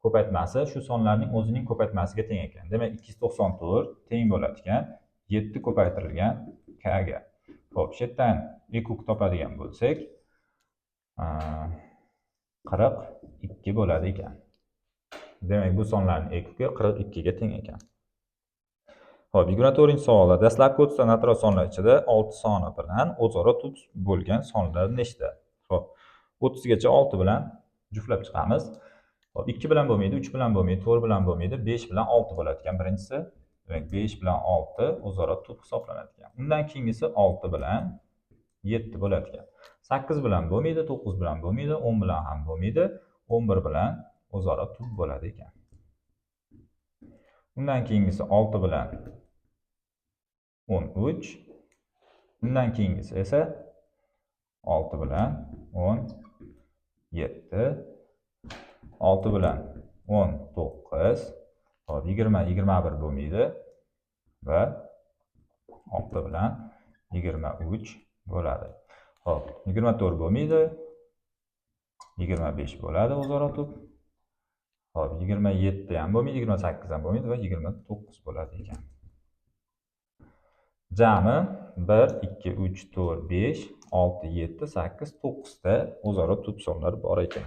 ko'paytmasi shu sonlarning o'zining ko'paytmasiga teng ekan. Demak 294 teng bo'ladi ekan 7 ko'paytirilgan k ga. Xo'p, shu yerdan e kub topadigan bo'lsak, 42 bo'ladi ekan. Demak, bu sonlarning e kubi 42 ga teng ekan. Xo'p, 24-savolda dastlabki 30 ta natural sonlar ichida 6 soni bilan o'zaro tub bo'lgan sonlar nechta? Xo'p, 30 gacha 6 bilan juftlab chiqamiz. Xo'p, 2 bilan bo'lmaydi, 3 bilan bo'lmaydi, 4 bilan bo'lmaydi, 5 bilan 6 bo'ladi ekan birinchisi. Demak, 5 bilan 6 o'zaro tub hisoblanadi ekan. Undan keyingisi 6 bilan 7 bo'ladi ekan. 8 bilan bo'lmaydi, 9 bilan bo'lmaydi, 10 bilan ham bo'lmaydi, 11 bilan o'zaro tub bo'ladi ekan. Undan keyingisi 6 bilan 13, undan keyingisi esa 6 bilan 17, 6 bilan 19, hop, 20, 21 bo'lmaydi va 6 bilan 23 bo'ladi. Hop, 24 bo'lmaydi, 25 bo'ladi o'zaro tub. Hop, 27 ham bo'lmaydi, 28 ham bo'lmaydi va 29 bo'ladi ekan. Jami 1, 2, 3, 4, 5, 6, 7, 8, 9 ta o'zaro tub sonlar bor ekan.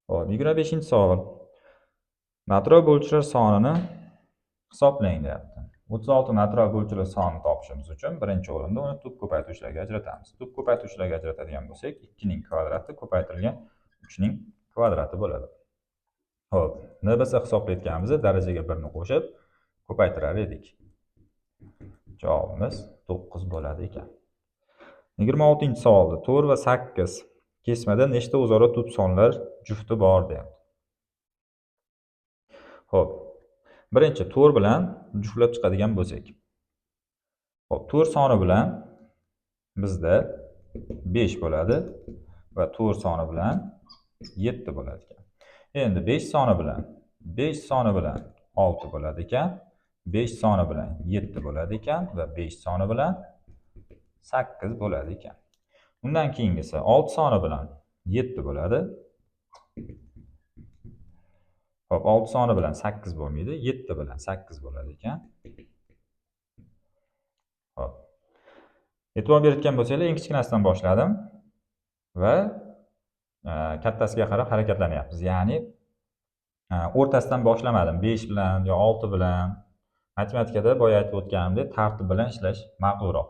Hop, 25-savol. Natural bo'luvchilar sonini hisoblang deyapti. 36 natural bo'luvchilar sonini topishimiz uchun birinchi o'rinda uni tub ko'paytiruvchilarga ajratamiz. Tub ko'paytiruvchilarga ajratadigan bo'lsak, 2 ning kvadrati ko'paytirilgan 3 ning kvadrati bo'ladi. Xo'p, NBS hisoblayotganimizda darajaga 1 ni qo'shib ko'paytirar edik. Javobimiz 9 bo'ladi ekan. 26-savolda 4 va 8 kesmada nechta o'zaro tub sonlar jufti bor deyapti. Xo'p, birinchi 4 bilan juftlab chiqadigan bo'lsak. Xo'p, 4 soni bilan bizda 5 bo'ladi va 4 soni bilan 7 bo'ladi ekan. Endi 5 soni bilan 5 soni bilan 6 bo'ladi ekan, 5 soni bilan 7 bo'ladi ekan va 5 soni bilan 8 bo'ladi ekan. Undan keyingisi 6 soni bilan 7 bo'ladi. Xo'p, 6 soni bilan 8 bo'lmaydi, 7 bilan 8 bo'ladi ekan. Xo'p. E'tibor berayotgan bo'lsanglar, eng kichkinasidan boshladim va kattasiga qarab harakatlanyapmiz. Ya'ni o'rtasidan boshlamadim. 5 bilan yo 6 bilan. Matematikada boya aytib o'tganimdek, tartib bilan ishlash ma'qulroq.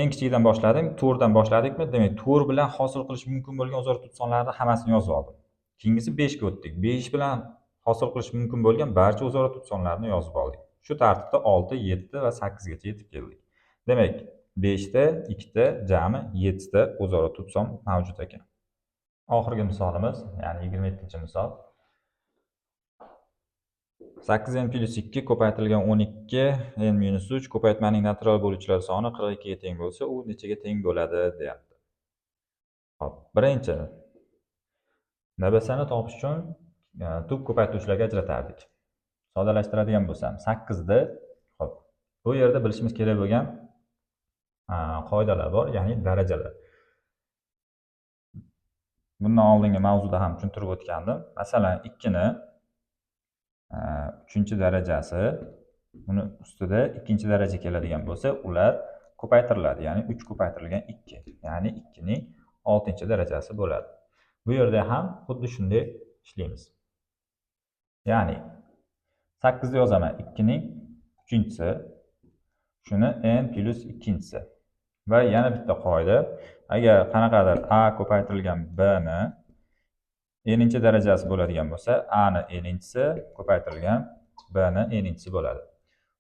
Eng kichigidan boshladim, 4 dan boshladikmi? Demak, 4 bilan hosil qilish mumkin bo'lgan o'zaro tub sonlarni hammasini yozib oldim. Keyingisi 5 ga o'tdik. 5 bilan hosil qilish mumkin bo'lgan barcha o'zaro tub sonlarni yozib oldik. Shu tartibda 6, 7 va 8 gacha yetib keldik. Demak, 5 ta, 2 ta, jami 7 ta o'zaro tub son mavjud ekan. Oxirgi misolimiz, ya'ni 27-misol. 8n plyus 2 ko'paytirilgan 12 n minus 3 ko'paytmaning natural bo'luvchilar soni 42 ga teng bo'lsa, u nechaga teng bo'ladi deyapti. Xo'p, birinchi NBSni topish uchun tub ko'paytuvchilarga ajratardik. Sodalashtiradigan bo'lsam, 8 da, xo'p, bu yerda bilishimiz kerak bo'lgan qoidalar bor, ya'ni darajalar. Bundan oldingi mavzuda ham tushuntirib o'tgandim. Masalan, 2 ni 3-darajasi, uni ustida 2-daraja keladigan bo'lsa, ular ko'paytiriladi. Ya'ni 3 ko'paytirilgan 2, ya'ni 2 ning 6-darajasi bo'ladi. Bu yerda ham xuddi shunday ishlaymiz. Ya'ni 8 ni yozaman, 2 ning 3-chisi, shuni n plyus 2-chisi. Va yana bitta qoida, agar qanaqadir a ko'paytirilgan b ni n-inchi darajasi bo'ladigan bo'lsa, a ni n-inchisi ko'paytirilgan b ni n-inchisi bo'ladi.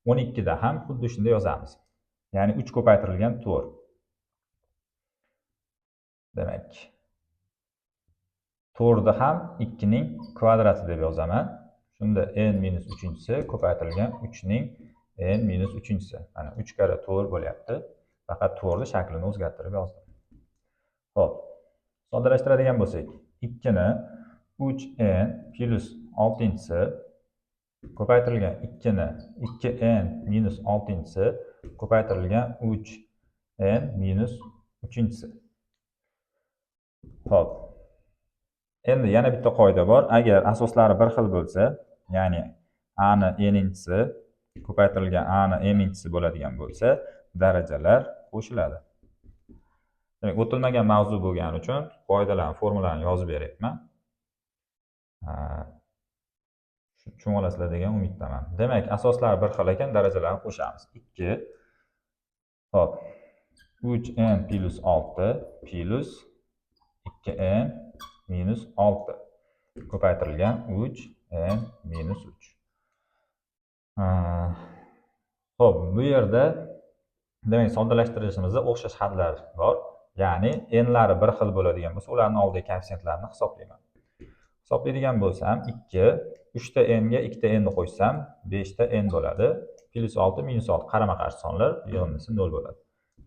12 da ham xuddi shunday yozamiz. Ya'ni 3 ko'paytirilgan 4. Demak, 4 ni ham 2 ning kvadrati deb yozaman. Shunda n minus 3-chisi ko'paytirilgan 3 ning n minus 3-chisi. Mana 3 karra 4 bo'lyapti. Faqat 4 ni shaklini o'zgartirib yozdim. Xo'p, soddalashtiradigan bo'lsak, 2 ni 3n plyus 6-chisi ko'paytirilgan 2 ni 2n minus 6-chisi ko'paytirilgan 3n minus 3-chisi. Xo'p. Endi yana bitta qoida bor. Agar asoslari bir xil bo'lsa, ya'ni a ni n-inchisi ko'paytirilgan a ni m-inchisi bo'ladigan bo'lsa, darajalar qo'shiladi. Demak, o'tilmagan mavzu bo'lgani uchun qoidalarni, formulalarni yozib beryapman. Tushunib olasizlar degan umiddaman. Demak, asoslar bir xil ekan, darajalarni qo'shamiz. 2. Xo'p. 3n plyus 6 plyus 2n minus 6 ko'paytirilgan 3n minus 3. Xo'p, bu yerda demak soddalashtirishimizda o'xshash hadlar bor. Ya'ni n'lari bir xil bo'ladigan bo'lsa, ularning oldidagi koeffitsiyentlarini hisoblayman. Hisoblaydigan bo'lsam, 2, 3 ta n ga 2 ta n ni qo'shsam, 5 ta n bo'ladi. Plyus 6 minus 6 qarama-qarshi sonlar yig'indisi 0 bo'ladi.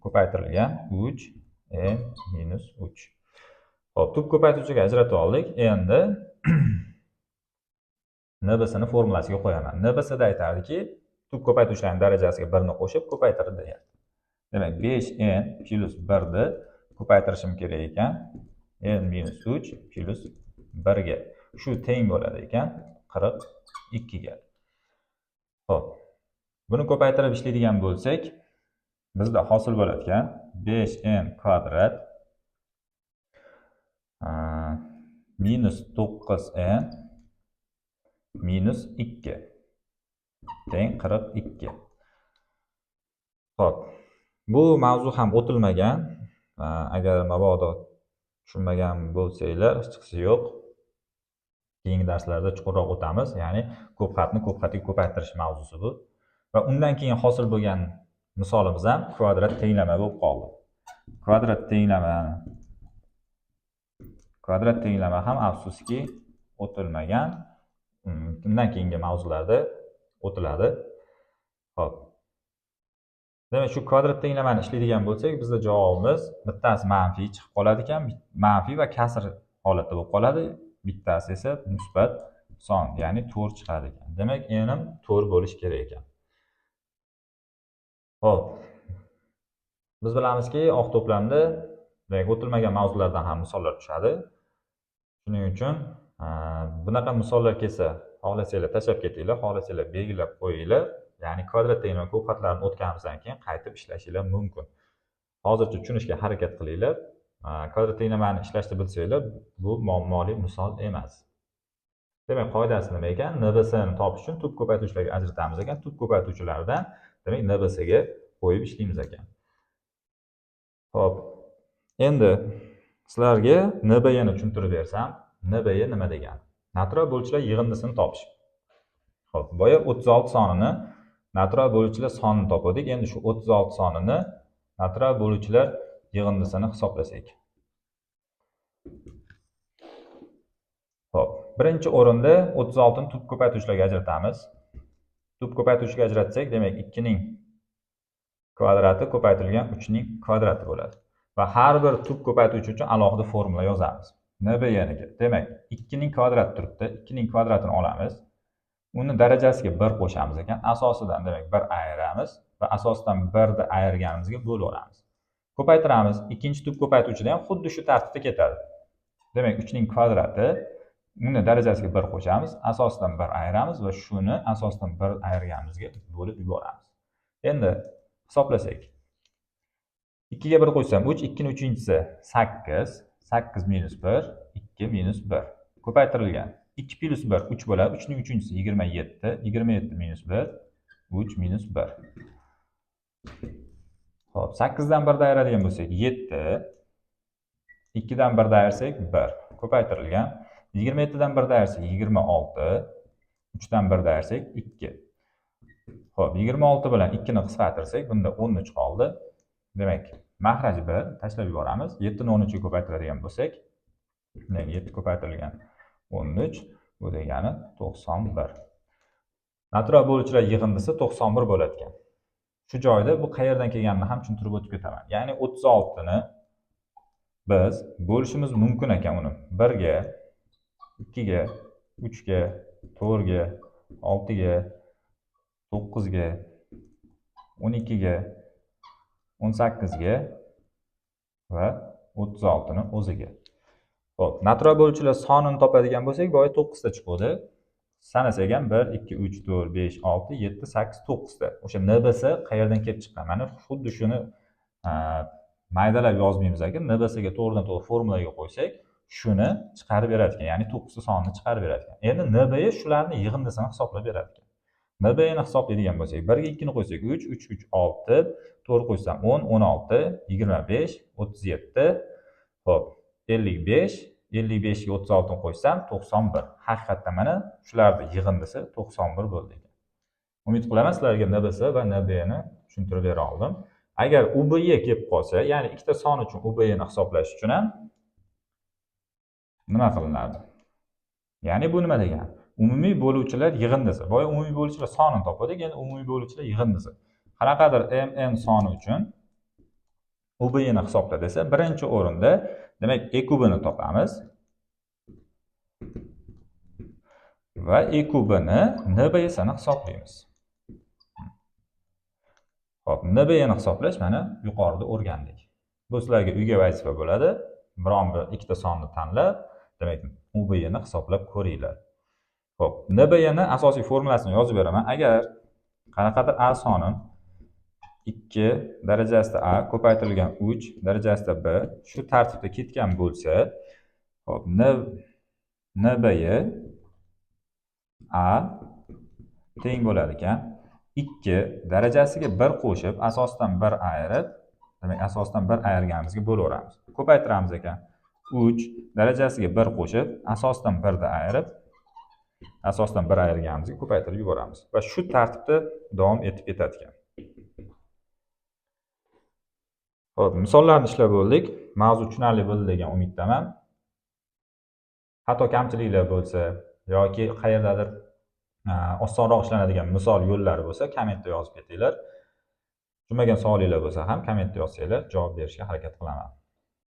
Ko'paytirilgan 3 n minus 3. Xo'p, tub ko'paytuvchiga ajratib oldik. Endi NBSni formulasiga qo'yaman. NBSda aytardiki, tub ko'paytuvchilarning darajasiga 1 ni qo'shib ko'paytirib deyapti. Demak, 5n plyus 1 ni ko'paytirishim kerak ekan n minus 3 plyus 1 ga. Shu teng bo'ladi ekan 42 ga. Xo'p. Buni ko'paytirib ishlaydigan bo'lsak, bizda hosil bo'ladigan 5n kvadrat minus 9n minus 2 teng 42. Xo'p. Bu mavzu ham o'tilmagan. Agar mabodo tushunmagan bo'lsanglar, hech yo'q. Keyingi darslarda chuqurroq o'tamiz. Ya'ni ko'p xatni ko'p xatga ko'paytirish mavzusi bu. Va undan keyin hosil bo'lgan misolimiz ham kvadrat tenglama bo'lib qoldi. Kvadrat tenglama ham afsuski o'tilmagan. Undan keyingi mavzularda o'tiladi. Xo'p. Demak, shu kvadrat tenglamani ishlaydigan bo'lsak, bizda javobimiz bittasi manfiy chiqib qoladi ekan, manfiy va kasr holatda bo'lib qoladi, bittasi esa musbat son, ya'ni 4 chiqadi ekan. Demak, n 4 bo'lishi kerak ekan. Xo'p. Biz bilamizki, oq to'plamda demak o'tilmagan mavzulardan ham misollar tushadi. Shuning uchun bunaqa misollar kelsa, xohlasanglar tashlab ketinglar, xohlasanglar belgilab qo'yinglar. Ya'ni kvadrat tenglama ko'p xatlarni o'tganimizdan keyin qaytib ishlashinglar mumkin. Hozircha tushunishga harakat qilinglar. Kvadrat tenglamani ishlashni bilsanglar, bu muammoli misol emas. Demak, qoidasi nima ekan? NBSni topish uchun tub ko'paytuvchilarga ajratamiz ekan. Tub ko'paytuvchilardan demak NBSga qo'yib ishlaymiz ekan. Xo'p. Endi sizlarga NBYni tushuntirib bersam, NBY nima degani? Natural bo'luvchilar yig'indisini topish. Xo'p, boya 36 sonini natural bo'luvchilar sonini topdik. Endi shu 36 sonini natural bo'luvchilar yig'indisini hisoblasak. Xo'p. birinchi o'rinda 36 ni tub ko'paytiruvchilarga ajratamiz. Tub ko'paytiruvchiga ajratsak, demak 2 ning kvadrati ko'paytirilgan 3 ning kvadrati bo'ladi. Va har bir tub ko'paytiruvchi uchun alohida formula yozamiz. NBYniki. Demak, 2 ning kvadrati turibdi. 2 ning kvadratini olamiz. Uni darajasiga 1 qo'shamiz ekan. Asosidan demak 1 ayiramiz va asosidan 1 ni ayirganimizga bo'laveramiz. Ko'paytiramiz. Ikkinchi tub ko'paytiruvchida ham xuddi shu tartibda ketadi. Demak, 3 ning kvadrati, uni darajasiga 1 qo'shamiz, asosidan 1 ayiramiz va shuni asosidan 1 ayirganimizga bo'lib yuboramiz. Endi hisoblasak. 2 ga 1 qo'shsam 3, 2 ning 3-chisi 8, 8 minus 1, 2 minus 1 ko'paytirilgan. 2 plus 1 3 bo'ladi. 3 ning 3-chisi 27, 27 minus 1, 3 minus 1. Xo'p, 8 dan 1 ni ayiradigan bo'lsak 7, 2 dan 1 ni ayirsak 1 ko'paytirilgan. 27 dan 1 ni ayirsak 26, 3 dan 1 ni ayirsak 2. Xo'p, 26 bilan 2 ni qisqartirsak, bunda 13 qoldi. Demak, mahraj 1 tashlab yuboramiz. 7 ni 13 ga ko'paytiradigan bo'lsak, demak 7 ko'paytirilgan 13, bu degani 91. Natural bo'luvchilar yig'indisi 91 bo'ladi ekan. Shu joyda bu qayerdan kelganini ham tushuntirib o'tib ketaman. Ya'ni 36 ni biz bo'lishimiz mumkin ekan uni 1 ga, 2 ga, 3 ga, 4 ga, 6 ga, 9 ga, 12 ga, 18 ga va 36 ni o'ziga. Xo'p, natural bo'luvchilar sonini topadigan bo'lsak, boya 9 ta chiqdi. Sanasak ham 1, 2, 3, 4, 5, 6, 7, 8, 9 ta. O'sha NBS qayerdan kelib chiqqan? Mana xuddi shuni maydalab yozmaymiz aka, NBS ga to'g'ridan to'g'ri formulaga qo'ysak, shuni chiqarib berar ekan, ya'ni 9 ta sonni chiqarib berar ekan. Endi NBE shularni yig'indisini hisoblab berar ekan. NBEni hisoblaydigan bo'lsak, 1 ga 2 ni qo'ysak 3, 3, 3, 6, 4 qo'ysam 10, 16, 25, 37, xo'p, 55, 55 ga 36 ni qo'ysam 91. Haqiqatda mana shularning yig'indisi 91 bo'ldi ekan. Umid qilaman sizlarga NBS va NBni tushuntirib bera oldim. Agar UBE kelib qolsa, ya'ni ikkita son uchun UBEni hisoblash uchun ham nima qilinadi? Ya'ni bu nima degani? Umumiy bo'luvchilar yig'indisi. Boya umumiy bo'luvchilar sonini topdik, endi umumiy bo'luvchilar yig'indisi. Qanaqadir MN soni uchun UBEni hisobla desa, birinchi o'rinda demak E kubini topamiz va E kubini NBSini hisoblaymiz. Xo'p, NBni hisoblash mana yuqorida o'rgandik. Bu sizlarga uyga vazifa bo'ladi. Biron bir ikkita sonni tanlab, demak UBni hisoblab ko'ringlar. Xo'p, NBni asosiy formulasini yozib beraman. Agar qanaqadir A soni 2 darajasida A ko'paytirilgan 3 darajasida B shu tartibda ketgan bo'lsa, xo'p, NBY A teng bo'lar ekan 2 darajasiga 1 qo'shib, asosdan 1 ayirib, demak asosdan 1 ayirganimizga bo'laveramiz. Ko'paytiramiz ekan 3 darajasiga 1 qo'shib, asosdan 1 ni ayirib, asosdan 1 ayirganimizga ko'paytirib yuboramiz va shu tartibda davom etib ketadi ekan. Xo'p, misollarni ishlab bo'ldik. Mavzu tushunarli bo'ldi degan umiddaman. Xato kamchiliklar bo'lsa yoki qayerdadir osonroq ishlanadigan misol yo'llari bo'lsa, kommentda yozib ketinglar. Tushunmagan savolinglar bo'lsa ham kommentda yozsanglar, javob berishga harakat qilaman.